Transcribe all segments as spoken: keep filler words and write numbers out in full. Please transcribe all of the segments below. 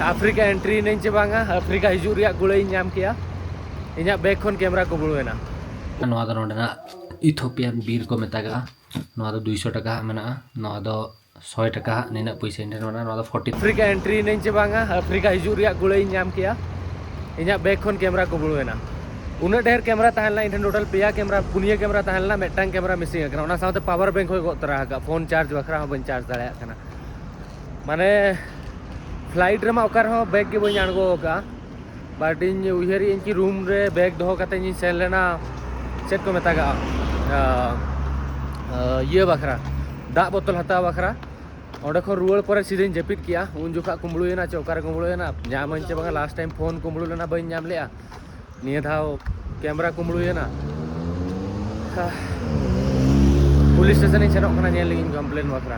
Africa entry ᱮᱱᱟᱹᱧ ᱪᱮ ᱵᱟᱝᱟ, ᱟᱯᱷᱨᱤᱠᱟ ᱦᱤᱡᱩᱜ ᱨᱮᱭᱟᱜ ᱠᱩᱲᱟᱹᱭᱤᱧ ᱧᱟᱢ ᱠᱮᱜᱼᱟ᱾ ᱤᱧᱟᱹᱜ ᱵᱮᱜᱽ ᱠᱷᱚᱱ ᱠᱮᱢᱮᱨᱟ ᱠᱩᱢᱵᱽᱲᱩ ᱮᱱᱟ᱾ ᱱᱚᱣᱟ ᱫᱚ ᱱᱚᱰᱮᱱᱟᱜ ᱤᱛᱷᱳᱯᱤᱭᱟᱱ ᱵᱤᱨ ᱠᱚ ᱢᱮᱛᱟᱜᱟᱜᱼᱟ᱾ ᱱᱚᱣᱟ ᱫᱚ ᱫᱩᱭᱥᱚ ᱴᱟᱠᱟ ᱦᱟᱸᱜ ᱢᱮᱱᱟᱜᱼᱟ᱾ ᱱᱚᱣᱟ ᱫᱚ ᱥᱚᱭ ᱴᱟᱠᱟ ᱦᱟᱸᱜ, ᱱᱤᱱᱟᱹᱜ ᱯᱩᱭᱥᱟᱹ ᱤᱧ ᱴᱷᱮᱱ ᱢᱮᱱᱟᱜᱼᱟ᱾ ᱱᱚᱣᱟ ᱫᱚ ᱯᱷᱳᱨᱴᱤ᱾ ᱟᱯᱷᱨᱤᱠᱟ ᱮᱱᱴᱨᱤ ᱮᱱᱟᱹᱧ ᱪᱮ ᱵᱟᱝᱟ, ᱟᱯᱷᱨᱤᱠᱟ ᱦᱤᱡᱩᱜ ᱨᱮᱭᱟᱜ ᱠᱩᱲᱟᱹᱭᱤᱧ ᱧᱟᱢ ᱠᱮᱜᱼᱟ᱾ ᱤᱧᱟᱹᱜ ᱵᱮᱜᱽ ᱠᱷᱚᱱ ᱠᱮᱢᱮᱨᱟ ᱠᱩᱢᱵᱽᱲᱩ ᱮᱱᱟ᱾ ᱩᱱᱟᱹᱜ ᱰᱷᱮᱨ ᱠᱮᱢᱮᱨᱟ ᱛᱟᱦᱮᱸ ᱞᱮᱱᱟ, ᱤᱧ ᱴᱷᱮᱱ ᱴᱳᱴᱟᱞ ᱯᱮᱭᱟ ᱠᱮᱢᱮᱨᱟ, ᱯᱩᱱᱭᱟᱹ ᱠᱮᱢᱮᱨᱟ ᱛᱟᱦᱮᱸ ᱞᱮᱱᱟ, ᱢᱤᱫᱴᱟᱝ ᱠᱮᱢᱮᱨᱟ ᱢᱤᱥᱤᱝ ᱟᱠᱟᱱᱟ᱾ ᱚᱱᱟ ᱥᱟᱶᱛᱮ ᱯᱟᱣᱟᱨ ᱵᱮᱝᱠ ᱦᱚᱸᱭ ᱜᱚᱜ ᱛᱚᱨᱟ ᱟᱠᱟᱫᱼᱟ, ᱯᱷᱳᱱ ᱪᱟᱨᱡᱽ ᱵᱟᱠᱷᱨᱟ ᱦᱚᱸ ᱵᱟᱹᱧ ᱪᱟᱨᱡᱽ ᱫᱟᱲᱮᱭᱟᱜ ᱠᱟᱱᱟ᱾ ᱢᱟᱱᱮ ᱯᱷᱞᱟᱭᱤᱴ ᱨᱮᱢᱟ ᱚᱠᱟ ᱨᱮᱦᱚᱸ ᱵᱮᱜᱽ ᱜᱮ ᱵᱟᱹᱧ ᱟᱬᱜᱚ ᱟᱠᱟᱫᱼᱟ, ᱵᱟᱴ ᱤᱧ ᱩᱭᱦᱟᱹᱨᱮᱫ ᱟᱹᱧ ᱠᱤ ᱨᱩᱢ ᱨᱮ ᱵᱮᱜᱽ ᱫᱚᱦᱚ ᱠᱟᱛᱮ ᱤᱧ ᱥᱮᱱ ᱞᱮᱱᱟ, ᱪᱮᱫ ᱠᱚ ᱢᱮᱛᱟᱜᱟᱜᱼᱟ, ᱟ, ᱟ, ᱤᱭᱟᱹ ᱵᱟᱠᱷᱨᱟ, ᱫᱟᱜ ᱵᱳᱛᱚᱞ ᱦᱟᱛᱟᱣ ᱵᱟᱠᱷᱨᱟ᱾ ᱚᱸᱰᱮ ᱠᱷᱚᱱ ᱨᱩᱣᱟᱹᱲ ᱯᱚᱨᱮ ᱥᱤᱫᱷᱟᱹᱧ ᱡᱟᱹᱯᱤᱫ ᱠᱮᱜᱼᱟ᱾ ᱩᱱ ᱡᱚᱠᱷᱟ ᱠᱩᱢᱵᱽᱲᱩᱭᱮᱱᱟ ᱪᱮ ᱚᱠᱟᱨᱮ ᱠᱩᱢᱵᱽᱲᱩᱭᱮᱱᱟ, ᱧᱟᱢᱟᱹᱧ ᱪᱮ ᱵᱟᱝᱟ, ᱞᱟᱥᱴ ᱴᱟᱭᱤᱢ ᱯᱷᱳᱱ ᱠᱩᱢᱵᱽᱲᱩ ᱞᱮᱱᱟ, ᱵᱟᱹᱧ ᱧᱟᱢ ᱞᱮᱜᱼᱟ᱾ ᱱᱤᱭᱟᱹ ᱫᱷᱟᱣ ᱠᱮᱢᱮᱨᱟ ᱠᱩᱢᱵᱽᱲᱩᱭᱮᱱᱟ᱾ ᱦᱟ᱾ ᱯᱩᱞᱤᱥ ᱥᱴᱮᱥᱚᱱ ᱤᱧ ᱥᱮᱱᱚᱜ ᱠᱟᱱᱟ ᱧᱮᱞ ᱞᱟᱹᱜᱤᱫ ᱠᱚᱢᱯᱞᱮᱱ ᱵᱟᱠᱷᱨᱟ᱾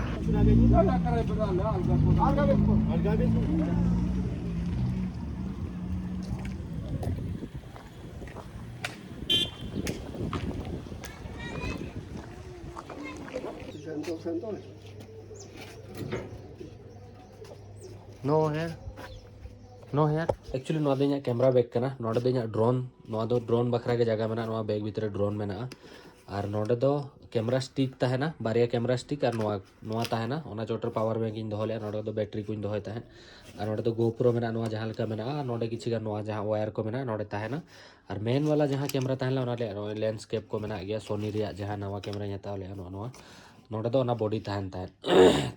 No here. No here. Actually, ᱱᱚᱣᱟ ᱫᱚ ᱤᱧᱟᱹᱜ ᱠᱮᱢᱮᱨᱟ ᱵᱮᱜᱽ ᱠᱟᱱᱟ᱾ ᱱᱚᱰᱮ ᱫᱚ ᱤᱧᱟᱹᱜ ᱰᱨᱳᱱ, ᱱᱚᱣᱟ ᱫᱚ ᱰᱨᱳᱱ ᱵᱟᱠᱷᱨᱟ ᱜᱮ ᱡᱟᱭᱜᱟ ᱢᱮᱱᱟᱜᱼᱟ᱾ ᱱᱚᱣᱟ ᱵᱮᱜᱽ ᱵᱷᱤᱛᱨᱤ ᱨᱮ ᱰᱨᱳᱱ ᱢᱮᱱᱟᱜᱼᱟ᱾ ᱟᱨ ᱱᱚᱰᱮ ᱫᱚ ᱠᱮᱢᱮᱨᱟ ᱥᱴᱤᱠ ᱛᱟᱦᱮᱱᱟ, ᱵᱟᱨᱭᱟ ᱠᱮᱢᱮᱨᱟ ᱥᱴᱤᱠ ᱟᱨ ᱱᱚᱣᱟ, ᱱᱚᱣᱟ ᱛᱟᱦᱮᱱᱟ᱾ ᱚᱱᱟ ᱪᱚᱴ ᱨᱮ ᱯᱟᱣᱟᱨ ᱵᱮᱝᱠ ᱤᱧ ᱫᱚᱦᱚ ᱞᱮᱜᱼᱟ, ᱱᱚᱰᱮ ᱫᱚ ᱵᱮᱴᱨᱤ ᱠᱚᱧ ᱫᱚᱦᱚᱭ ᱛᱟᱦᱮᱸᱫ᱾ ᱟᱨ ᱱᱚᱰᱮ ᱫᱚ GoPro ᱢᱮᱱᱟᱜᱼᱟ, ᱱᱚᱣᱟ ᱡᱟᱦᱟᱸ ᱞᱮᱠᱟ ᱢᱮᱱᱟᱜᱼᱟ, ᱟᱨ ᱱᱚᱰᱮ ᱠᱤᱪᱷᱩ ᱜᱟᱱ ᱱᱚᱣᱟ ᱡᱟᱦᱟᱸ ᱣᱟᱭᱟᱨ ᱠᱚ ᱢᱮᱱᱟᱜᱼᱟ, ᱱᱚᱰᱮ ᱛᱟᱦᱮᱱᱟ᱾ ᱟᱨ ᱢᱮᱱ ᱣᱟᱞᱟ ᱡᱟᱦᱟᱸ ᱠᱮᱢᱮᱨᱟ ᱛᱟᱦᱮᱸ ᱞᱮᱱᱟ, ᱚᱱᱟ ᱨᱮᱭᱟᱜ ᱱᱚᱜᱼᱚᱭ ᱞᱮᱱᱥᱠᱮᱯ ᱠᱚ ᱢᱮᱱᱟᱜ ᱜᱮᱭᱟ, ᱥᱳᱱᱤ ᱨᱮᱭᱟᱜ ᱡᱟᱦᱟᱸ ᱱᱟᱣᱟ ᱠᱮᱢᱮᱨᱟᱧ ᱦᱟᱛᱟᱣ ᱞᱮᱜᱼᱟ, ᱱᱚᱜᱼᱚ ᱱᱚᱣᱟ, ᱱᱚᱰᱮ ᱫᱚ ᱚᱱᱟ ᱵᱚᱰᱤ ᱛᱟᱦᱮᱱ ᱛᱟᱦᱮᱸᱫ᱾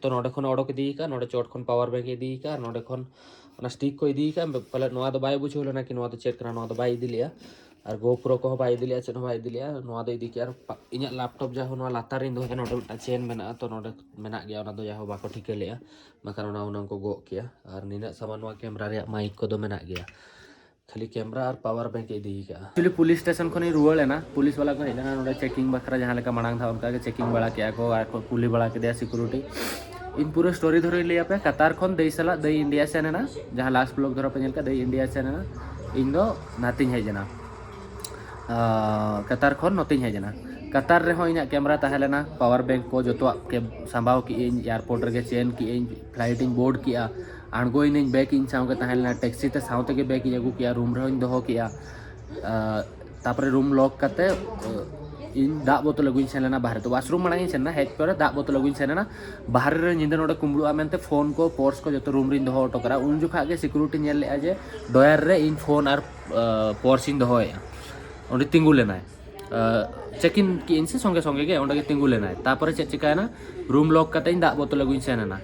ᱛᱚ ᱱᱚᱰᱮ ᱠᱷᱚᱱ ᱚᱰᱚᱠ ᱤᱫᱤ ᱠᱟᱜᱼᱟ, ᱱᱚᱰᱮ ᱪᱚᱴ ᱠᱷᱚᱱ ᱯᱟᱣᱟᱨ ᱵᱮᱝᱠ ᱤᱫᱤ ᱠᱟᱜᱼᱟ, ᱟᱨ ᱱᱚᱰᱮ ᱠᱷᱚᱱ ᱚᱱᱟ ᱥᱴᱤᱠ ᱠᱚ ᱤᱫᱤ ᱠᱟᱜᱼᱟ᱾ ᱯᱟᱞᱮ ᱱᱚᱣᱟ ᱫᱚ ᱵᱟᱭ ᱵᱩᱡᱷᱟᱹᱣ ᱞᱮᱱᱟ ᱠᱤ ᱱᱚᱣᱟ ᱫᱚ ᱪᱮᱫ ᱠᱟᱱᱟ, ᱱᱚᱣᱟ ᱫᱚ ᱵᱟᱭ ᱤᱫᱤ ᱞᱮᱜᱼᱟ᱾ ᱟᱨ GoPro ᱠᱚᱦᱚᱸ ᱵᱟᱭ ᱤᱫᱤ ᱞᱮᱜᱼᱟ, ᱪᱮᱫ ᱦᱚᱸ ᱵᱟᱭ ᱤᱫᱤ ᱞᱮᱜᱼᱟ᱾ ᱱᱚᱣᱟ ᱫᱚ ᱤᱫᱤ ᱠᱮᱜᱼᱟ᱾ ᱟᱨ ᱯᱟ-, ᱤᱧᱟᱹᱜ ᱞᱮᱯᱴᱚᱯ ᱡᱟᱦᱟᱸ ᱱᱚᱣᱟ ᱞᱟᱛᱟᱨ ᱨᱤᱧ ᱫᱚᱦᱚᱭᱟ, ᱱᱚᱰᱮ ᱢᱤᱫᱴᱟᱝ ᱪᱮᱱ ᱢᱮᱱᱟᱜᱼᱟ, ᱛᱚ ᱱᱚᱰᱮ ᱢᱮᱱᱟᱜ ᱜᱮᱭᱟ, ᱚᱱᱟ ᱫᱚ ᱡᱟᱦᱟᱸ ᱵᱟᱠᱚ ᱴᱷᱤᱠᱟᱹ ᱞᱮᱜᱼᱟ, ᱵᱟᱠᱷᱟᱱ ᱚᱱᱟ ᱦᱩᱱᱟᱹᱝ ᱠᱚ ᱜᱚᱜ ᱠᱮᱭᱟ᱾ ᱟᱨ ᱱᱤᱱᱟᱹᱜ ᱥᱟᱢᱟᱱ ᱱᱚᱣᱟ ᱠᱮᱢᱮᱨᱟ ᱨᱮᱭᱟᱜ ᱢᱟᱭᱤᱠ ᱠᱚᱫᱚ ᱢᱮᱱᱟᱜ ᱜᱮᱭᱟ᱾ ᱠᱷᱟᱹᱞᱤ ᱠᱮᱢᱮᱨᱟ ᱟᱨ ᱯᱟᱣᱟᱨ ᱵᱮᱝᱠ ᱤᱫᱤ ᱠᱟᱜᱼᱟ᱾ Actually, ᱯᱩᱞᱤᱥ ᱥᱴᱮᱥᱚᱱ ᱠᱷᱚᱱᱤᱧ ᱨᱩᱣᱟᱹᱲ ᱮᱱᱟ᱾ ᱯᱩᱞᱤᱥ ᱵᱟᱞᱟ ᱠᱚ ᱦᱮᱡ ᱞᱮᱱᱟ ᱱᱚᱰᱮ ᱪᱮᱠᱤᱝ ᱵᱟᱠᱷᱨᱟ, ᱡᱟᱦᱟᱸ ᱞᱮᱠᱟ ᱢᱟᱲᱟᱝ ᱫᱷᱟᱣ ᱚᱱᱠᱟ ᱜᱮ ᱪᱮᱠᱤᱝ ᱵᱟᱲᱟ ᱠᱮᱜᱼᱟ ᱠᱚ ᱟᱨ ᱠᱚ ᱠᱩᱞᱤ ᱵᱟᱲᱟ ᱠᱮᱫᱮᱭᱟ ᱥᱤᱠᱩᱨᱤᱴᱤ᱾ ᱤᱧ ᱯᱩᱨᱟᱹ ᱥᱴᱳᱨᱤ ᱫᱷᱚᱨᱚᱧ ᱞᱟᱹᱭ ᱟᱯᱮᱭᱟ᱾ ᱠᱟᱛᱟᱨ ᱠᱷᱚᱱ ᱫᱟᱹᱭ ᱥᱟᱞᱟᱜ ᱫᱟᱹᱭ ᱤᱱᱰᱤᱭᱟ ᱥᱮᱱ ᱮᱱᱟ, ᱡᱟᱦᱟᱸ ᱞᱟᱥᱴ ᱵᱞᱚᱜ ᱫᱷᱚᱨᱟ ᱯᱮ ᱧᱮᱞ ᱠᱮᱫ, ᱫᱟᱹᱭ ᱤᱱᱰᱤᱭᱟ ᱥᱮᱱ ᱮᱱᱟ, ᱤᱧ ᱫᱚ ᱱᱟᱛᱮᱧ ᱦᱮᱡ ᱮᱱᱟ᱾ ᱟᱸ, ᱠᱟᱛᱟᱨ ᱠᱷᱚᱱ ᱱᱚᱛᱮᱧ ᱦᱮᱡ ᱮᱱᱟ᱾ ᱠᱟᱛᱟᱨ ᱨᱮᱦᱚᱸ ᱤᱧᱟᱹᱜ ᱠᱮᱢᱮᱨᱟ ᱛᱟᱦᱮᱸ ᱞᱮᱱᱟ, ᱯᱟᱣᱟᱨ ᱵᱮᱝᱠ ᱠᱚ ᱡᱚᱛᱚᱣᱟᱜ ᱠᱮ-, ᱥᱟᱢᱵᱟᱣ ᱠᱮᱜᱼᱟᱹᱧ, ᱮᱭᱟᱨᱯᱳᱨᱴ ᱨᱮᱜᱮ ᱪᱮᱧᱡᱽ ᱠᱮᱜᱼᱟᱹᱧ, ᱯᱷᱞᱟᱭᱤᱴ ᱤᱧ ᱵᱳᱨᱰ ᱠᱮᱜᱼᱟ᱾ ᱟᱬᱜᱚᱭᱮᱱᱟᱹᱧ, ᱵᱮᱜᱽ ᱤᱧ ᱥᱟᱶᱜᱮ ᱛᱟᱦᱮᱸ ᱞᱮᱱᱟ, ᱴᱮᱠᱥᱤ ᱛᱮ ᱥᱟᱶ ᱛᱮᱜᱮ ᱵᱮᱜᱽ ᱤᱧ ᱟᱹᱜᱩ ᱠᱮᱜᱼᱟ, ᱨᱩᱢ ᱨᱮᱦᱚᱸᱧ ᱫᱚᱦᱚ ᱠᱮᱜᱼᱟ᱾ ᱟᱨ ᱛᱟᱨᱯᱚᱨᱮ ᱨᱩᱢ ᱞᱚᱠ ᱠᱟᱛᱮ ᱤᱧ ᱫᱟᱜ ᱵᱳᱛᱚᱞ ᱟᱹᱜᱩᱧ ᱥᱮᱱ ᱞᱮᱱᱟ ᱵᱟᱦᱨᱮ᱾ ᱛᱚ ᱣᱟᱥᱨᱩᱢ ᱢᱟᱲᱟᱝ ᱤᱧ ᱥᱮᱱ ᱮᱱᱟ, ᱦᱮᱡ ᱯᱚᱨᱮ ᱫᱟᱜ ᱵᱳᱛᱚᱞ ᱟᱹᱜᱩᱧ ᱥᱮᱱ ᱮᱱᱟ᱾ ᱵᱟᱦᱨᱮ ᱨᱮ ᱧᱤᱫᱟᱹ ᱱᱚᱰᱮ ᱠᱩᱢᱵᱽᱲᱩᱜᱼᱟ ᱢᱮᱱᱛᱮ ᱯᱷᱳᱱ ᱠᱚ, ᱯᱚᱨᱥ ᱠᱚ ᱡᱚᱛᱚ ᱨᱩᱢ ᱨᱤᱧ ᱫᱚᱦᱚ ᱦᱚᱴᱚ ᱠᱟᱜᱼᱟ᱾ ᱩᱱ ᱡᱚᱠᱷᱟᱜ ᱜᱮ ᱥᱤᱠᱩᱨᱤᱴᱤ ᱧᱮᱞ ᱞᱮᱜᱼᱟ ᱡᱮ ᱰᱚᱭᱟᱨ ᱨᱮ ᱤᱧ ᱯᱷᱳᱱ ᱟᱨ ᱯᱚᱨᱥ ᱤᱧ ᱫᱚᱦᱚᱭᱮᱜᱼᱟ, ᱚᱸᱰᱮ ᱛᱤᱸᱜᱩ ᱞᱮᱱᱟᱭ᱾ ᱪᱮᱠ ᱤᱱ ᱠᱮᱜ ᱤᱧ ᱥᱮ ᱥᱚᱸᱜᱮ ᱥᱚᱸᱜᱮ ᱜᱮ ᱚᱸᱰᱮ ᱜᱮ ᱛᱤᱸᱜᱩ ᱞᱮᱱᱟᱭ᱾ ᱛᱟᱨᱯᱚᱨᱮ ᱪᱮᱫ ᱪᱤᱠᱟᱹᱭᱮᱱᱟ, ᱨᱩᱢ ᱞᱚᱠ ᱠᱟᱛᱮ ᱤᱧ ᱫᱟᱜ ᱵᱳᱛᱚᱞ ᱟᱹᱜᱩᱧ ᱥᱮᱱ ᱮᱱᱟ᱾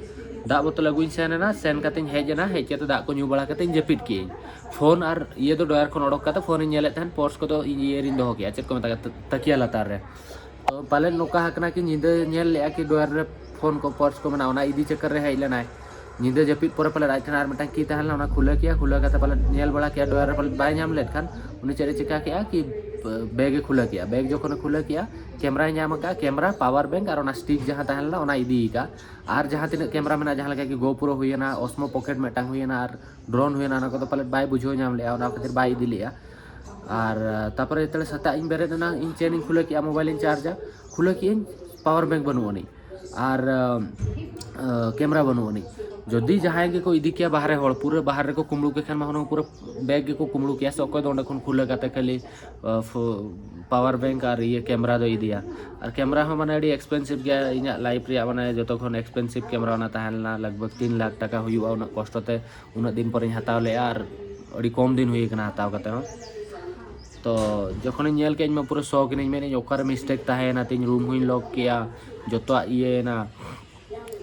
ᱫᱟᱜ ᱵᱳᱛᱚᱞ ᱟᱹᱜᱩᱧ ᱥᱮᱱ ᱮᱱᱟ, ᱥᱮᱱ ᱠᱟᱛᱮᱧ ᱦᱮᱡ ᱮᱱᱟ, ᱦᱮᱡ ᱠᱟᱛᱮ ᱫᱟᱜ ᱠᱚ ᱧᱩ ᱵᱟᱲᱟ ᱠᱟᱛᱮᱧ ᱡᱟᱹᱯᱤᱫ ᱠᱮᱜ ᱤᱧ᱾ ᱯᱷᱳᱱ ᱟᱨ ᱤᱭᱟᱹ ᱫᱚ ᱰᱚᱭᱟᱨ ᱠᱷᱚᱱ ᱚᱰᱚᱠ ᱠᱟᱛᱮ ᱯᱷᱳᱱ ᱤᱧ ᱧᱮᱞᱮᱫ ᱛᱟᱦᱮᱱ, ᱯᱚᱨᱥ ᱠᱚᱫᱚ ᱤᱧ ᱤᱭᱟᱹ ᱨᱤᱧ ᱫᱚᱦᱚ ᱠᱮᱜᱼᱟ, ᱪᱮᱫ ᱠᱚ ᱢᱮᱛᱟᱜᱼᱟ, ᱛᱟᱹᱠᱤᱭᱟ ᱞᱟᱛᱟᱨ ᱨᱮ᱾ ᱛᱚ ᱯᱟᱞᱮᱱ ᱱᱚᱝᱠᱟ ᱟᱠᱟᱱᱟ ᱠᱤ ᱧᱤᱫᱟᱹ ᱧᱮᱞ ᱞᱮᱜᱼᱟ ᱠᱤ ᱰᱚᱭᱟᱨ ᱨᱮ ᱯᱷᱳᱱ ᱠᱚ ᱯᱚᱨᱥ ᱠᱚ ᱢᱮᱱᱟᱜᱼᱟ, ᱚᱱᱟ ᱤᱫᱤ ᱪᱟᱠᱟᱨ ᱨᱮ ᱦᱮᱡ ᱞᱮᱱᱟᱭ᱾ ᱧᱤᱫᱟᱹ ᱡᱟᱹᱯᱤᱫ ᱯᱚᱨᱮ ᱯᱟᱞᱮᱫ ᱟᱡ ᱴᱷᱮᱱ ᱟᱨ ᱢᱤᱫᱴᱟᱝ ᱠᱤ ᱛᱟᱦᱮᱸ ᱞᱮᱱᱟ, ᱚᱱᱟ ᱠᱷᱩᱞᱟᱹᱣ ᱠᱮᱜᱼᱟ᱾ ᱠᱷᱩᱞᱟᱹᱣ ᱠᱟᱛᱮ ᱯᱟᱞᱮᱫ ᱧᱮᱞ ᱵᱟᱲᱟ ᱠᱮᱜᱼᱟ, ᱰᱚᱭᱟᱨ ᱨᱮ ᱯᱟᱞᱮᱫ ᱵᱟᱭ ᱧᱟᱢ ᱞᱮᱫ ᱠᱷᱟᱱ ᱩᱱᱤ ᱪᱮᱫ ᱮ ᱪᱤᱠᱟ ᱠᱮᱜᱼᱟ ᱠᱤ ᱵᱮᱜᱽ ᱮ ᱠᱷᱩᱞᱟᱹᱣ ᱠᱮᱜᱼᱟ᱾ ᱵᱮᱜᱽ ᱡᱚᱠᱷᱚᱱᱮ ᱠᱷᱩᱞᱟᱹᱣ ᱠᱮᱜᱼᱟ, ᱠᱮᱢᱨᱟᱭ ᱧᱟᱢ ᱟᱠᱟᱫᱼᱟ, ᱠᱮᱢᱨᱟ, ᱯᱟᱣᱟᱨ ᱵᱮᱝᱠ ᱟᱨ ᱚᱱᱟ ᱥᱴᱤᱠ ᱡᱟᱦᱟᱸ ᱛᱟᱦᱮᱸ ᱞᱮᱱᱟ ᱚᱱᱟ ᱤᱫᱤ ᱟᱠᱟᱫᱼᱟ᱾ ᱟᱨ ᱡᱟᱦᱟᱸ ᱛᱤᱱᱟᱹᱜ ᱠᱮᱢᱨᱟ ᱢᱮᱱᱟᱜᱼᱟ, ᱡᱟᱦᱟᱸ ᱞᱮᱠᱟ ᱠᱤ ᱜᱳᱯᱨᱳ ᱦᱩᱭᱮᱱᱟ, ᱚᱥᱢᱳ ᱯᱚᱠᱮᱴ ᱢᱤᱫᱴᱟᱝ ᱦᱩᱭᱮᱱᱟ ᱟᱨ ᱰᱨᱳᱱ ᱦᱩᱭᱮᱱᱟ, ᱚᱱᱟ ᱠᱚᱫᱚ ᱯᱟᱞᱮᱫ ᱵᱟᱭ ᱵᱩᱡᱷᱟᱹᱣ ᱧᱟᱢ ᱞᱮᱜᱼᱟ, ᱚᱱᱟ ᱠᱷᱟᱹᱛᱤᱨ ᱵᱟᱭ ᱤᱫᱤ ᱞᱮᱜᱼᱟ᱾ ᱟᱨ ᱛᱟᱨᱯᱚᱨᱮ ᱡᱮᱛᱮ ᱥᱮᱛᱟᱜ ᱤᱧ ᱵᱮᱨᱮᱫ ᱮᱱᱟ, ᱤᱧ ᱪᱮᱱ ᱤᱧ ᱠᱷᱩᱞᱟᱹᱣ ᱠᱮᱜᱼᱟ, ᱢᱳᱵᱟᱭᱤᱞ ᱤᱧ ᱪᱟᱨᱡᱟ, ᱠᱷᱩᱞᱟᱹᱣ ᱠᱮᱜᱼᱟᱹᱧ, ᱯᱟᱣᱟᱨ ᱵᱮᱝᱠ ᱵᱟᱹᱱᱩᱜ ᱟᱹᱱᱤᱡ ᱟᱨ ᱠᱮᱢᱨᱟ ᱵᱟᱹᱱᱩᱜ ᱟᱹᱱᱤᱡ᱾ ᱡᱩᱫᱤ ᱡᱟᱦᱟᱸᱭ ᱜᱮᱠᱚ ᱤᱫᱤ ᱠᱮᱭᱟ ᱵᱟᱦᱨᱮ ᱦᱚᱲ, ᱯᱩᱨᱟᱹ ᱵᱟᱦᱨᱮ ᱨᱮᱠᱚ ᱠᱩᱢᱵᱽᱲᱩ ᱠᱮ ᱠᱷᱟᱱ ᱢᱟ ᱦᱩᱱᱟᱹᱝ ᱯᱩᱨᱟᱹ ᱵᱮᱜᱽ ᱜᱮᱠᱚ ᱠᱩᱢᱵᱽᱲᱩ ᱠᱮᱭᱟ ᱥᱮ, ᱚᱠᱚᱭ ᱫᱚ ᱚᱸᱰᱮ ᱠᱷᱚᱱ ᱠᱷᱩᱞᱟᱹᱣ ᱠᱟᱛᱮ ᱠᱷᱟᱹᱞᱤ ᱯᱟᱣᱟᱨ ᱵᱮᱝᱠ ᱟᱨ ᱤᱭᱟᱹ ᱠᱮᱢᱨᱟ ᱫᱚᱭ ᱤᱫᱤᱭᱟ᱾ ᱟᱨ ᱠᱮᱢᱨᱟ ᱦᱚᱸ ᱢᱟᱱᱮ ᱟᱹᱰᱤ ᱮᱠᱥᱯᱮᱱᱥᱤᱵᱷ ᱜᱮᱭᱟ, ᱤᱧᱟᱹᱜ ᱞᱟᱭᱤᱯᱷ ᱨᱮᱭᱟᱜ ᱢᱟᱱᱮ ᱡᱚᱛᱚ ᱠᱷᱚᱱ ᱮᱠᱥᱯᱮᱱᱥᱤᱵᱷ ᱠᱮᱢᱨᱟ ᱚᱱᱟ ᱛᱟᱦᱮᱸ ᱞᱮᱱᱟ, ᱞᱟᱜᱽ ᱵᱷᱟᱜᱽ ᱛᱤᱱ ᱞᱟᱠᱷ ᱴᱟᱠᱟ ᱦᱩᱭᱩᱜᱼᱟ, ᱩᱱᱟᱹᱜ ᱠᱚᱥᱴᱚ ᱛᱮ ᱩᱱᱟᱹᱜ ᱫᱤᱱ ᱯᱚᱨᱮᱧ ᱦᱟᱛᱟᱣ ᱞᱮᱜᱼᱟ ᱟᱨ ᱟᱹᱰᱤ ᱠᱚᱢ ᱫᱤᱱ ᱦᱩᱭ ᱠᱟᱱᱟ ᱦᱟᱛᱟᱣ ᱠᱟᱛᱮ ᱦᱚᱸ᱾ ᱛᱚ ᱡᱚᱠᱷᱚᱱᱤᱧ ᱧᱮᱞ ᱠᱮᱜᱼᱟ, ᱤᱧ ᱢᱟ ᱯᱩᱨᱟᱹ ᱥᱚᱠ ᱮᱱᱟᱹᱧ, ᱢᱮᱱᱮᱫ ᱚᱠᱟᱨᱮ ᱢᱤᱥᱴᱮᱠ ᱛᱟᱦᱮᱸᱭᱮᱱᱟ ᱛᱤᱧ, ᱨᱩᱢ ᱦᱚᱸᱧ ᱞᱚᱠ ᱠᱮᱜᱼᱟ, ᱡᱚᱛᱚᱣᱟᱜ ᱤᱭᱟᱹᱭᱮᱱᱟ,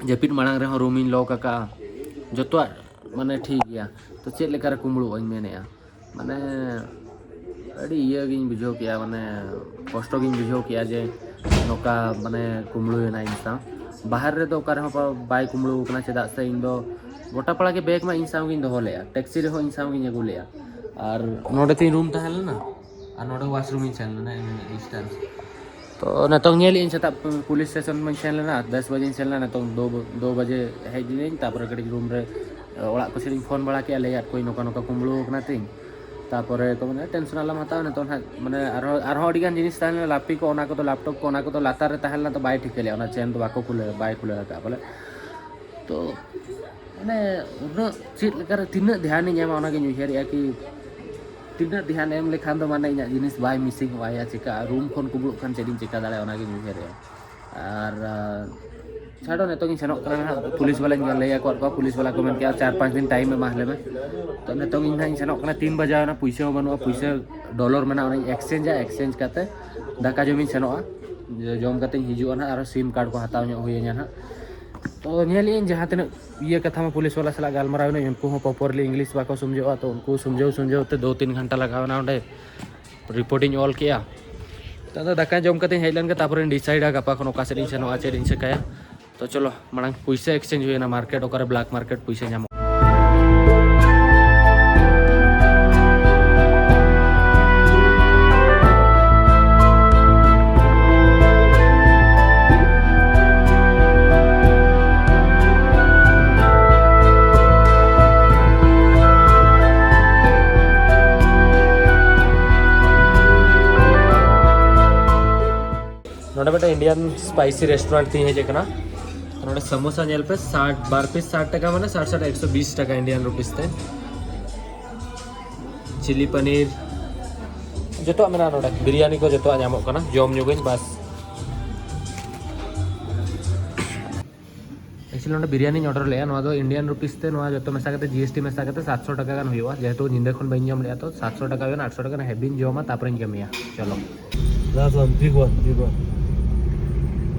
ᱡᱟᱹᱯᱤᱫ ᱢᱟᱲᱟᱝ ᱨᱮᱦᱚᱸ ᱨᱩᱢᱤᱧ ᱞᱚᱠ ᱟᱠᱟᱜᱼᱟ, ᱡᱚᱛᱚᱣᱟᱜ ᱢᱟᱱᱮ ᱴᱷᱤᱠ ᱜᱮᱭᱟ᱾ ᱛᱚ ᱪᱮᱫ ᱞᱮᱠᱟᱨᱮ ᱠᱩᱢᱵᱽᱲᱩᱜ ᱟᱹᱧ ᱢᱮᱱᱮᱫᱼᱟ, ᱢᱟᱱᱮ ᱟᱹᱰᱤ ᱤᱭᱟᱹ ᱜᱤᱧ ᱵᱩᱡᱷᱟᱹᱣ ᱠᱮᱜᱼᱟ, ᱢᱟᱱᱮ ᱠᱚᱥᱴᱚ ᱜᱤᱧ ᱵᱩᱡᱷᱟᱹᱣ ᱠᱮᱜᱼᱟ ᱡᱮ ᱱᱚᱝᱠᱟ ᱢᱟᱱᱮ ᱠᱩᱢᱵᱽᱲᱩᱭᱮᱱᱟ ᱤᱧ ᱥᱟᱶ᱾ ᱵᱟᱦᱟᱨ ᱨᱮᱫᱚ ᱚᱠᱟ ᱨᱮᱦᱚᱸ ᱵᱟ-, ᱵᱟᱭ ᱠᱩᱢᱵᱽᱲᱩ ᱟᱠᱟᱱᱟ, ᱪᱮᱫᱟᱜ ᱥᱮ ᱤᱧ ᱫᱚ ᱜᱚᱴᱟ ᱯᱟᱲᱟ ᱜᱮ ᱵᱮᱜᱽ ᱢᱟ ᱤᱧ ᱥᱟᱶ ᱜᱤᱧ ᱫᱚᱦᱚ ᱞᱮᱜᱼᱟ, ᱴᱮᱠᱥᱤ ᱨᱮᱦᱚᱸ ᱤᱧ ᱥᱟᱶ ᱜᱤᱧ ᱟᱹᱜᱩ ᱞᱮᱜᱼᱟ᱾ ᱟᱨ ᱱᱚᱰᱮ ᱛᱤᱧ ᱨᱩᱢ ᱛᱟᱦᱮᱸ ᱞᱮᱱᱟ ᱟᱨ ᱱᱚᱰᱮ ᱣᱟᱥᱨᱩᱢ ᱤᱧ ᱥᱮᱱ ᱞᱮᱱᱟ, ᱤᱱᱟᱹ ᱰᱤᱥᱴᱮᱱᱥ᱾ ᱛᱚ ᱱᱤᱛᱚᱝ ᱧᱮᱞ ᱤᱧ ᱥᱮᱛᱟᱜ ᱯᱩᱞᱤᱥ ᱥᱴᱮᱥᱚᱱ ᱢᱟᱧ ᱥᱮᱱ ᱞᱮᱱᱟ, ᱫᱚᱥ ᱵᱟᱡᱮᱧ ᱥᱮᱱ ᱞᱮᱱᱟ, ᱱᱤᱛᱚᱝ ᱫᱩ, ᱫᱩ ᱵᱟᱡᱮ ᱦᱮᱡ ᱞᱤᱱᱟᱹᱧ᱾ ᱛᱟᱨᱯᱚᱨᱮ ᱠᱟᱹᱴᱤᱡ ᱨᱩᱢ ᱨᱮ ᱚᱲᱟᱜ ᱠᱚ ᱥᱮᱫ ᱤᱧ ᱯᱷᱳᱱ ᱵᱟᱲᱟ ᱠᱮᱜᱼᱟ, ᱞᱟᱹᱭᱟᱫ ᱠᱚᱣᱟᱧ ᱱᱚᱝᱠᱟ ᱱᱚᱝᱠᱟ ᱠᱩᱢᱵᱽᱲᱩ ᱟᱠᱟᱱᱟ ᱛᱤᱧ᱾ ᱛᱟᱨᱯᱚᱨᱮ ᱠᱚ ᱢᱮᱱᱟ ᱴᱮᱱᱥᱚᱱ ᱟᱞᱚᱢ ᱦᱟᱛᱟᱣᱟ, ᱱᱤᱛᱚᱝ ᱱᱟᱦᱟᱜ ᱢᱟᱱᱮ ᱟᱨᱦᱚᱸ, ᱟᱨᱦᱚᱸ ᱟᱹᱰᱤᱜᱟᱱ ᱡᱤᱱᱤᱥ ᱛᱟᱦᱮᱸ ᱞᱮᱱᱟ, ᱞᱟᱹᱯᱤ ᱠᱚ, ᱚᱱᱟ ᱠᱚᱫᱚ ᱞᱮᱯᱴᱚᱯ ᱠᱚ, ᱚᱱᱟ ᱠᱚᱫᱚ ᱞᱟᱛᱟᱨ ᱨᱮ ᱛᱟᱦᱮᱸ ᱞᱮᱱᱟ, ᱛᱚ ᱵᱟᱭ ᱴᱷᱤᱠᱟᱹ ᱞᱮᱜᱼᱟ, ᱚᱱᱟ ᱪᱮᱱ ᱫᱚ ᱵᱟᱠᱚ ᱠᱷᱩᱞᱟᱹᱣ, ᱵᱟᱭ ᱠᱷᱩᱞᱟᱹᱣ ᱟᱠᱟᱫᱼᱟ ᱵᱚᱞᱮ᱾ ᱛᱚ ᱢᱟᱱᱮ ᱩᱱᱟᱹᱜ ᱪᱮᱫ ᱞᱮᱠᱟᱨᱮ ᱛᱤᱱᱟᱹᱜ ᱫᱷᱮᱭᱟᱱᱤᱧ ᱮᱢᱟ, ᱚᱱᱟᱜᱤᱧ ᱩᱭᱦᱟᱹᱨᱮᱜᱼᱟ ᱠᱤ ᱛᱤᱱᱟᱹᱜ ᱫᱷᱮᱭᱟᱱ ᱮᱢ ᱞᱮᱠᱷᱟᱱ ᱫᱚ ᱢᱟᱱᱮ ᱤᱧᱟᱹᱜ ᱡᱤᱱᱤᱥ ᱵᱟᱭ ᱢᱤᱥᱤᱝ ᱚᱜᱼᱟ, ᱭᱟ ᱪᱤᱠᱟᱹᱜᱼᱟ, ᱨᱩᱢ ᱠᱷᱚᱱ ᱠᱩᱵᱩᱲᱩᱜ ᱠᱷᱟᱱ ᱪᱮᱫ ᱤᱧ ᱪᱤᱠᱟᱹ ᱫᱟᱲᱮᱭᱟᱜᱼᱟ, ᱚᱱᱟᱜᱤᱧ ᱩᱭᱦᱟᱹᱨᱮᱜᱼᱟ᱾ ᱟᱨ ᱟᱨ ᱪᱷᱟᱰᱚ, ᱱᱤᱛᱚᱜ ᱤᱧ ᱥᱮᱱᱚᱜ ᱠᱟᱱᱟ ᱦᱟᱸᱜ, ᱯᱩᱞᱤᱥ ᱵᱟᱞᱟᱧ ᱞᱟᱹᱭ ᱟᱠᱟᱫ ᱠᱚᱣᱟ, ᱯᱩᱞᱤᱥ ᱵᱟᱞᱟ ᱠᱚ ᱢᱮᱱ ᱠᱮᱜᱼᱟ ᱪᱟᱨ ᱯᱟᱸᱪ ᱫᱤᱱ ᱴᱟᱭᱤᱢ ᱮᱢᱟ ᱞᱮ ᱢᱮ᱾ ᱛᱚ ᱱᱤᱛᱚᱜ ᱤᱧ ᱦᱟᱸᱜ ᱤᱧ ᱥᱮᱱᱚᱜ ᱠᱟᱱᱟ, ᱛᱤᱱ ᱵᱟᱡᱟᱣ ᱮᱱᱟ, ᱯᱩᱭᱥᱟᱹ ᱦᱚᱸ ᱵᱟᱹᱱᱩᱜᱼᱟ, ᱯᱩᱭᱥᱟᱹ ᱰᱚᱞᱟᱨ ᱢᱮᱱᱟᱜᱼᱟ, ᱚᱱᱟᱧ ᱮᱠᱥᱪᱮᱧᱡᱟ, ᱮᱠᱥᱪᱮᱧᱡᱽ ᱠᱟᱛᱮ ᱫᱟᱠᱟ ᱡᱚᱢᱤᱧ ᱥᱮᱱᱚᱜᱼᱟ᱾ ᱡᱚᱢ ᱠᱟᱛᱮᱧ ᱦᱤᱡᱩᱜᱼᱟ ᱱᱟᱦᱟᱜ, ᱟᱨᱚ ᱥᱤᱢ ᱠᱟᱨᱰ ᱠᱚ ᱦᱟᱛᱟᱣ ᱧᱚᱜ ᱦᱩᱭᱟᱹᱧᱟ ᱱᱟᱦᱟᱜ᱾ ᱛᱚ ᱧᱮᱞᱮᱫ ᱟᱹᱧ ᱡᱟᱦᱟᱸ ᱛᱤᱱᱟᱹᱜ ᱤᱭᱟᱹ ᱠᱟᱛᱷᱟ ᱢᱟ ᱯᱩᱞᱤᱥ ᱵᱟᱞᱟ ᱥᱟᱞᱟᱜ ᱜᱟᱞᱢᱟᱨᱟᱣ ᱮᱱᱟᱹᱧ, ᱩᱱᱠᱩ ᱦᱚᱸ ᱯᱨᱚᱯᱟᱨᱞᱤ ᱤᱝᱞᱤᱥ ᱵᱟᱠᱚ ᱥᱚᱢᱡᱷᱟᱹᱜᱼᱟ, ᱛᱚ ᱩᱱᱠᱩ ᱥᱚᱢᱡᱷᱟᱹᱣ ᱥᱚᱢᱡᱷᱟᱹᱣ ᱛᱮ ᱫᱩ ᱛᱤᱱ ᱜᱷᱚᱱᱴᱟ ᱞᱟᱜᱟᱣ ᱮᱱᱟ ᱚᱸᱰᱮ᱾ ᱨᱤᱯᱳᱨᱴ ᱤᱧ ᱚᱞ ᱠᱮᱜᱼᱟ᱾ ᱛᱚ ᱟᱫᱚ ᱫᱟᱠᱟ ᱡᱚᱢ ᱠᱟᱛᱮᱧ ᱦᱮᱡ ᱞᱮᱱ ᱜᱮ, ᱛᱟᱨᱯᱚᱨᱮᱧ ᱰᱤᱥᱟᱭᱤᱰᱟ ᱜᱟᱯᱟ ᱠᱷᱚᱱ ᱚᱠᱟ ᱥᱮᱫ ᱤᱧ ᱥᱮᱱᱚᱜᱼᱟ, ᱪᱮᱫ ᱤᱧ ᱪᱤᱠᱟᱹᱭᱟ᱾ ᱛᱚ ᱪᱚᱞᱚ ᱢᱟᱲᱟᱝ ᱯᱩᱭᱥᱟᱹ ᱮᱠᱥᱪᱮᱧᱡᱽ ᱦᱩᱭᱮᱱᱟ, ᱢᱟᱨᱠᱮᱴ ᱚᱠᱟᱨᱮ ᱵᱞᱮᱠ ᱢᱟᱨᱠᱮᱴ ᱯᱩᱭᱥᱟᱹ ᱧᱟᱢᱚᱜᱼᱟ᱾ ᱱᱚᱰᱮ ᱢᱤᱫᱴᱮᱱ ᱤᱱᱰᱤᱭᱟᱱ ᱥᱯᱟᱭᱥᱤ ᱨᱮᱥᱴᱩᱨᱮᱱᱴ ᱛᱤᱧ ᱦᱮᱡ ᱟᱠᱟᱱᱟ᱾ ᱱᱚᱰᱮ ᱥᱟᱢᱳᱥᱟ ᱧᱮᱞ ᱯᱮ, ᱥᱟᱴ, ᱵᱟᱨ ᱯᱤᱥ ᱥᱟᱴ ᱴᱟᱠᱟ, ᱢᱟᱱᱮ ᱥᱟᱴ ᱥᱟᱴ ᱮᱠᱥᱚ ᱵᱤᱥ ᱴᱟᱠᱟ ᱤᱱᱰᱤᱭᱟᱱ ᱨᱩᱯᱤᱥ ᱛᱮ᱾ ᱪᱤᱞᱤ ᱯᱟᱱᱤᱨ, ᱡᱚᱛᱚᱣᱟᱜ ᱢᱮᱱᱟᱜᱼᱟ ᱱᱚᱰᱮ, ᱵᱤᱨᱭᱟᱱᱤ ᱠᱚ ᱡᱚᱛᱚᱣᱟᱜ ᱧᱟᱢᱚᱜ ᱠᱟᱱᱟ, ᱡᱚᱢ ᱧᱩ ᱜᱮᱧ ᱵᱟᱥ᱾ ᱮᱠᱪᱩᱭᱮᱞᱤ ᱱᱚᱰᱮ ᱵᱤᱨᱭᱟᱱᱤᱧ ᱚᱰᱟᱨ ᱞᱮᱜᱼᱟ, ᱱᱚᱣᱟ ᱫᱚ ᱤᱱᱰᱤᱭᱟᱱ ᱨᱩᱯᱤᱥ ᱛᱮ, ᱱᱚᱣᱟ ᱡᱚᱛᱚ ᱢᱮᱥᱟ ᱠᱟᱛᱮ ᱡᱤ ᱮᱥ ᱴᱤ ᱢᱮᱥᱟ ᱠᱟᱛᱮ ᱥᱟᱛᱥᱚ ᱴᱟᱠᱟ ᱜᱟᱱ ᱦᱩᱭᱩᱜᱼᱟ, ᱡᱮᱦᱮᱛᱩ ᱧᱤᱫᱟᱹ ᱠᱷᱚᱱ ᱵᱟᱹᱧ ᱡᱚᱢ ᱞᱮᱜᱼᱟ, ᱛᱚ ᱥᱟᱛᱥᱚ ᱴᱟᱠᱟ ᱦᱩᱭᱩᱜᱼᱟ, ᱟᱴᱥᱚ ᱴᱟᱠᱟ ᱜᱟᱱ ᱦᱮᱵᱤᱧ ᱡᱚᱢᱟ, ᱛᱟᱨᱯᱚᱨᱮᱧ ᱠᱟᱹᱢᱤᱭᱟ᱾ ᱪᱚᱞᱚ᱾ Last one, big one, big one.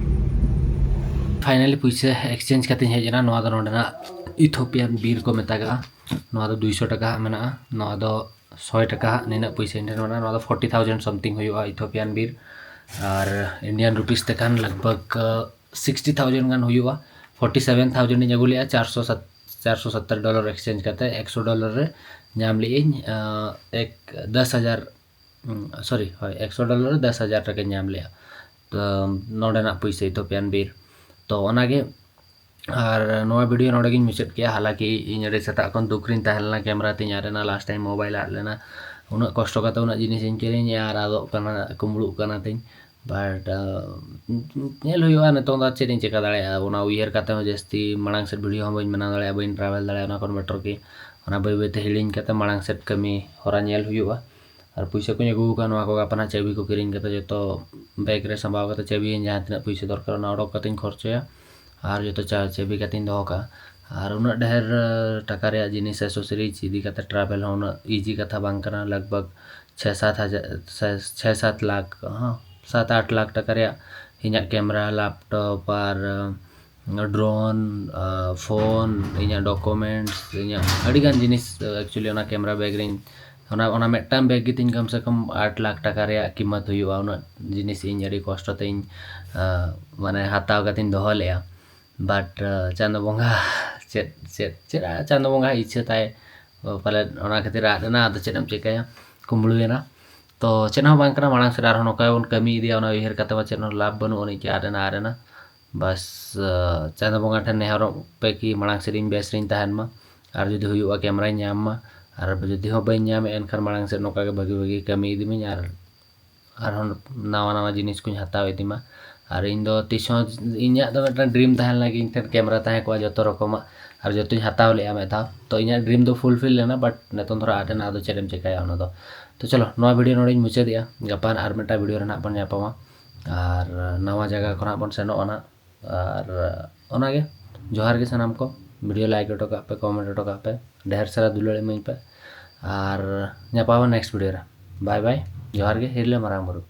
Finally ᱯᱩᱭᱥᱟᱹ ᱮᱠᱥᱪᱮᱧᱡᱽ ᱠᱟᱛᱮᱧ ᱦᱮᱡ ᱮᱱᱟ᱾ ᱱᱚᱣᱟ ᱫᱚ ᱱᱚᱰᱮᱱᱟᱜ ᱤᱛᱷᱳᱯᱤᱭᱟᱱ ᱵᱤᱨ ᱠᱚ ᱢᱮᱛᱟᱜᱟᱜᱼᱟ᱾ ᱱᱚᱣᱟ ᱫᱚ ᱫᱩᱭᱥᱚ ᱴᱟᱠᱟ ᱦᱟᱸᱜ ᱢᱮᱱᱟᱜᱼᱟ, ᱱᱚᱣᱟ ᱫᱚ ᱥᱚᱭ ᱴᱟᱠᱟ ᱦᱟᱸᱜ, ᱱᱤᱱᱟᱹᱜ ᱯᱩᱭᱥᱟᱹ ᱤᱧ ᱴᱷᱮᱱ ᱢᱮᱱᱟᱜᱼᱟ᱾ ᱱᱚᱣᱟ ᱫᱚ ᱯᱷᱳᱨᱴᱤ ᱛᱷᱟᱣᱡᱮᱱᱰ ᱥᱚᱢᱛᱷᱤᱝ ᱦᱩᱭᱩᱜᱼᱟ ᱤᱛᱷᱳᱯᱤᱭᱟᱱ ᱵᱤᱨ, ᱟᱨ ᱤᱱᱰᱤᱭᱟᱱ ᱨᱩᱯᱤᱥ ᱛᱮᱠᱷᱟᱱ ᱞᱟᱜᱽ ᱵᱷᱟᱜᱽ ᱥᱤᱠᱥᱴᱤ ᱛᱷᱟᱣᱡᱮᱱᱰ ᱜᱟᱱ ᱦᱩᱭᱩᱜᱼᱟ᱾ ᱯᱷᱳᱨᱴᱤ ᱥᱮᱵᱷᱮᱱ ᱛᱷᱟᱣᱡᱮᱱᱰ ᱤᱧ ᱟᱹᱜᱩ ᱞᱮᱜᱼᱟ, ᱪᱟᱨᱥᱚ ᱥᱟᱛ ᱪᱟᱨᱥᱚ ᱥᱟᱛᱛᱟᱨ ᱰᱚᱞᱟᱨ ᱮᱠᱥᱪᱮᱧᱡᱽ ᱠᱟᱛᱮ ᱮᱠᱥᱚ ᱰᱚᱞᱟᱨ ᱨᱮ ᱧᱟᱢ ᱞᱮᱜᱼᱟᱹᱧ, ᱟᱸ, ᱮᱠ ᱫᱚᱥ ᱦᱟᱡᱟᱨ, ᱩᱸ, ᱥᱚᱨᱤ, ᱦᱳᱭ, ᱮᱠᱥᱚ ᱰᱚᱞᱟᱨ ᱨᱮ ᱫᱚᱥ ᱦᱟᱡᱟᱨ ᱴᱟᱠᱟᱧ ᱧᱟᱢ ᱞᱮᱜᱼᱟ᱾ ᱛᱚ ᱱᱚᱰᱮᱱᱟᱜ ᱯᱩᱭᱥᱟᱹ ᱤᱛᱷᱳᱯᱤᱭᱟᱱ ᱵᱤᱨ᱾ ᱛᱚ ᱚᱱᱟᱜᱮ, ᱟᱨ ᱱᱚᱣᱟ ᱵᱷᱤᱰᱤᱭᱳ ᱱᱚᱰᱮ ᱜᱤᱧ ᱢᱩᱪᱟᱹᱫ ᱠᱮᱜᱼᱟ᱾ ᱦᱟᱞᱟᱝᱠᱤ ᱤᱧ ᱟᱹᱰᱤ ᱥᱮᱛᱟᱜ ᱠᱷᱚᱱ ᱫᱩᱠ ᱨᱤᱧ ᱛᱟᱦᱮᱸ ᱞᱮᱱᱟ, ᱠᱮᱢᱮᱨᱟ ᱛᱤᱧ ᱟᱫ ᱮᱱᱟ, ᱞᱟᱥᱴ ᱴᱟᱭᱤᱢ ᱢᱳᱵᱟᱭᱤᱞ ᱟᱫ ᱞᱮᱱᱟ, ᱩᱱᱟᱹᱜ ᱠᱚᱥᱴᱚ ᱠᱟᱛᱮ ᱩᱱᱟᱹᱜ ᱡᱤᱱᱤᱥ ᱤᱧ ᱠᱤᱨᱤᱧᱮᱜᱼᱟ ᱟᱨ ᱟᱫᱚᱜ ᱠᱟᱱᱟ, ᱠᱩᱢᱵᱽᱲᱩᱜ ᱠᱟᱱᱟ ᱛᱤᱧ᱾ But ᱧᱮᱞ ᱦᱩᱭᱩᱜᱼᱟ ᱱᱤᱛᱚᱝ ᱫᱚ ᱪᱮᱫ ᱤᱧ ᱪᱮᱠᱟ ᱫᱟᱲᱮᱭᱟᱜᱼᱟ, ᱚᱱᱟ ᱩᱭᱦᱟᱹᱨ ᱠᱟᱛᱮ ᱦᱚᱸ ᱡᱟᱹᱥᱛᱤ ᱢᱟᱲᱟᱝ ᱥᱮᱫ ᱵᱷᱤᱰᱤᱭᱳ ᱦᱚᱸ ᱵᱟᱹᱧ ᱵᱮᱱᱟᱣ ᱫᱟᱲᱮᱭᱟᱜᱼᱟ, ᱵᱟᱹᱧ ᱴᱨᱟᱵᱷᱮᱞ ᱫᱟᱲᱮᱭᱟᱜᱼᱟ, ᱚᱱᱟ ᱠᱚ ᱢᱮᱴᱟᱨ ᱜᱮ ᱚᱱᱟ ᱵᱟᱹᱭ ᱵᱟᱹᱭᱛᱮ ᱦᱤᱲᱤᱧ ᱠᱟᱛᱮ ᱢᱟᱲᱟᱝ ᱥᱮᱫ ᱠᱟᱹᱢᱤ ᱦᱚᱨᱟ ᱧᱮᱞ ᱦᱩᱭᱩᱜᱼᱟ᱾ ᱟᱨ ᱯᱩᱭᱥᱟᱹ ᱠᱚᱧ ᱟᱹᱜᱩ ᱟᱠᱟᱫ ᱱᱚᱣᱟ ᱠᱚ ᱜᱟᱯᱟ ᱱᱟᱦᱟᱜ ᱪᱟᱹᱵᱤ ᱠᱚ ᱠᱤᱨᱤᱧ ᱠᱟᱛᱮ ᱡᱚᱛᱚ ᱵᱮᱜᱽ ᱨᱮ ᱥᱟᱢᱵᱟᱣ ᱠᱟᱛᱮ ᱪᱟᱹᱵᱤᱭᱟᱹᱧ, ᱡᱟᱦᱟᱸ ᱛᱤᱱᱟᱹᱜ ᱯᱩᱭᱥᱟᱹ ᱫᱚᱨᱠᱟᱨ ᱚᱱᱟ ᱚᱰᱚᱠ ᱠᱟᱛᱮᱧ ᱠᱷᱚᱨᱪᱟᱭᱟ᱾ ᱟᱨ ᱡᱚᱛᱚ ᱪᱟ- ᱪᱟᱹᱵᱤ ᱠᱟᱛᱮᱧ ᱫᱚᱦᱚ ᱠᱟᱜᱼᱟ᱾ ᱟᱨ ᱩᱱᱟᱹᱜ ᱰᱷᱮᱨ ᱴᱟᱠᱟ ᱨᱮᱭᱟᱜ ᱡᱤᱱᱤᱥ ᱮᱥᱮᱥᱚᱨᱤᱡᱽ ᱤᱫᱤ ᱠᱟᱛᱮ ᱴᱨᱟᱵᱷᱮᱞ ᱦᱚᱸ ᱩᱱᱟᱹᱜ ᱤᱡᱤ ᱠᱟᱛᱷᱟ ᱵᱟᱝ ᱠᱟᱱᱟ᱾ ᱞᱟᱜᱽ ᱵᱷᱟᱜᱽ ᱪᱷᱮ ᱥᱟᱛ ᱦᱟᱡᱟᱨ ᱪᱷᱮ ᱥᱟᱛ ᱞᱟᱠᱷ ᱦᱚᱸ ᱥᱟᱛ ᱟᱴ ᱞᱟᱠᱷ ᱴᱟᱠᱟ ᱨᱮᱭᱟᱜ ᱤᱧᱟᱹᱜ ᱠᱮᱢᱮᱨᱟ, ᱞᱮᱯᱴᱚᱯ ᱟᱨ ᱰᱨᱳᱱ, ᱯᱷᱳᱱ, ᱤᱧᱟᱹᱜ ᱰᱚᱠᱩᱢᱮᱱᱴᱥ, ᱤᱧᱟᱹᱜ ᱟᱹᱰᱤᱜᱟᱱ ᱡᱤᱱᱤᱥ ᱮᱠᱪᱩᱭᱮᱞᱤ ᱚᱱᱟ ᱠᱮᱢᱮᱨᱟ ᱵᱮᱜᱽ ᱨᱮᱧ ᱚᱱᱟ ᱚᱱᱟ ᱢᱤᱫᱴᱟᱝ ᱵᱮᱜᱽ ᱜᱮ ᱛᱤᱧ ᱠᱚᱢ ᱥᱮ ᱠᱚᱢ ᱟᱴ ᱞᱟᱠᱷ ᱴᱟᱠᱟ ᱨᱮᱭᱟᱜ ᱠᱤᱢᱚᱛ ᱦᱩᱭᱩᱜᱼᱟ᱾ ᱩᱱᱟᱹᱜ ᱡᱤᱱᱤᱥ ᱤᱧ ᱟᱹᱰᱤ ᱠᱚᱥᱴᱚ ᱛᱮᱧ ᱢᱟᱱᱮ ᱦᱟᱛᱟᱣ ᱠᱟᱛᱮᱧ ᱫᱚᱦᱚ ᱞᱮᱜᱼᱟ᱾ ᱵᱟᱴ ᱪᱟᱸᱫᱚ ᱵᱚᱸᱜᱟ ᱪᱮᱫ ᱪᱮᱫ ᱪᱮᱫ ᱪᱟᱸᱫᱚ ᱵᱚᱸᱜᱟ ᱤᱪᱪᱷᱟᱹ ᱛᱟᱭ ᱯᱟᱞᱮᱫ ᱚᱱᱟ ᱠᱷᱟᱹᱛᱤᱨ ᱟᱫ ᱮᱱᱟ᱾ ᱟᱫᱚ ᱪᱮᱫ ᱮᱢ ᱪᱤᱠᱟᱹᱭᱟ, ᱠᱩᱢᱵᱽᱲᱩᱭᱮᱱᱟ᱾ ᱛᱚ ᱪᱮᱫ ᱦᱚᱸ ᱵᱟᱝ ᱠᱟᱱᱟ, ᱢᱟᱲᱟᱝ ᱥᱮᱫ ᱟᱨᱦᱚᱸ ᱱᱚᱝᱠᱟ ᱜᱮᱵᱚᱱ ᱠᱟᱹᱢᱤ ᱤᱫᱤᱭᱟ᱾ ᱚᱱᱟ ᱩᱭᱦᱟᱹᱨ ᱠᱟᱛᱮ ᱢᱟ ᱪᱮᱫ ᱦᱚᱸ ᱞᱟᱵᱷ ᱵᱟᱹᱱᱩᱜ ᱟᱹᱱᱤᱡ ᱜᱮ, ᱟᱫ ᱮᱱᱟ ᱟᱫ ᱮᱱᱟ᱾ ᱵᱟᱥ ᱪᱟᱸᱫᱚ ᱵᱚᱸᱜᱟ ᱴᱷᱮᱱ ᱱᱮᱦᱚᱨᱚᱜ ᱯᱮ ᱠᱤ ᱢᱟᱲᱟᱝ ᱥᱮᱫ ᱤᱧ ᱵᱮᱥ ᱨᱤᱧ ᱛᱟᱦᱮᱱ ᱢᱟ, ᱟᱨ ᱡᱩᱫᱤ ᱦᱩᱭᱩᱜᱼᱟ ᱠᱮᱢᱮᱨᱟᱧ ᱧᱟᱢ ᱢᱟ, ᱟᱨ ᱡᱩᱫᱤ ᱦᱚᱸ ᱵᱟᱹᱧ ᱧᱟᱢᱮᱫ ᱮᱱᱠᱷᱟᱱ ᱢᱟᱲᱟᱝ ᱥᱮᱫ ᱱᱚᱝᱠᱟ ᱜᱮ ᱵᱷᱟᱹᱜᱤ ᱵᱷᱟᱹᱜᱤ ᱠᱟᱹᱢᱤ ᱤᱫᱤ ᱢᱟᱹᱧ ᱟᱨ ᱟᱨᱦᱚᱸ ᱱᱟᱣᱟ ᱱᱟᱣᱟ ᱡᱤᱱᱤᱥ ᱠᱚᱧ ᱦᱟᱛᱟᱣ ᱤᱫᱤ ᱢᱟ᱾ ᱟᱨ ᱤᱧ ᱫᱚ ᱛᱤᱥ ᱦᱚᱸ ᱤᱧᱟᱹᱜ ᱫᱚ ᱢᱤᱫᱴᱟᱝ ᱰᱨᱤᱢ ᱛᱟᱦᱮᱸ ᱞᱮᱱᱟ ᱠᱤ ᱤᱧ ᱴᱷᱮᱱ ᱠᱮᱢᱮᱨᱟ ᱛᱟᱦᱮᱸ ᱠᱚᱜᱼᱟ ᱡᱚᱛᱚ ᱨᱚᱠᱚᱢᱟᱜ, ᱟᱨ ᱡᱚᱛᱚᱧ ᱦᱟᱛᱟᱣ ᱞᱮᱜᱼᱟ ᱢᱤᱫ ᱫᱷᱟᱣ᱾ ᱛᱚ ᱤᱧᱟᱹᱜ ᱰᱨᱤᱢ ᱫᱚ ᱯᱷᱩᱞᱯᱷᱤᱞ ᱞᱮᱱᱟ, ᱵᱟᱴ ᱱᱤᱛᱚᱝ ᱫᱷᱚᱨᱟ ᱟᱫ ᱮᱱᱟ, ᱟᱫᱚ ᱪᱮᱫ ᱮᱢ ᱪᱮᱠᱟᱭᱟ ᱚᱱᱟ ᱫᱚ᱾ ᱛᱚ ᱪᱚᱞᱚ ᱱᱚᱣᱟ ᱵᱷᱤᱰᱤᱭᱳ ᱱᱚᱰᱮᱧ ᱢᱩᱪᱟᱹᱫᱮᱜᱼᱟ, ᱜᱟᱯᱟ ᱟᱨ ᱢᱤᱫᱴᱟᱝ ᱵᱷᱤᱰᱤᱭᱳ ᱨᱮ ᱱᱟᱦᱟᱜ ᱵᱚᱱ ᱧᱟᱯᱟᱢᱟ ᱟᱨ ᱱᱟᱣᱟ ᱡᱟᱭᱜᱟ ᱠᱷᱚᱱᱟᱜ ᱵᱚᱱ ᱥᱮᱱᱚᱜᱼᱟ ᱱᱟᱦᱟᱜ᱾ ᱟᱨ ᱚᱱᱟᱜᱮ ᱡᱚᱦᱟᱨ ᱜᱮ ᱥᱟᱱᱟᱢ ᱠᱚ, ᱵᱷᱤᱰᱤᱭᱳ ᱞᱟᱭᱤᱠ ᱦᱚᱴᱚ ᱠᱟᱜ ᱯᱮ, ᱠᱚᱢᱮᱱᱴ ᱦᱚᱴᱚ ᱠᱟᱜ ᱯᱮ, ᱰᱷᱮᱨ ᱥᱟᱨᱟ ᱫᱩᱞᱟᱹᱲ ᱤᱢᱟᱹᱧ ᱯᱮ᱾ ᱟᱨ ᱧᱟᱯᱟᱢᱟ ᱱᱮᱠᱥᱴ ᱵᱷᱤᱰᱤᱭᱳ ᱨᱮ᱾ ᱵᱟᱭ ᱵᱟᱭ, ᱡᱚᱦᱟᱨ ᱜᱮ, ᱦᱤᱨᱞᱟᱹ ᱢᱟᱨᱟᱝ ᱵᱩᱨᱩ᱾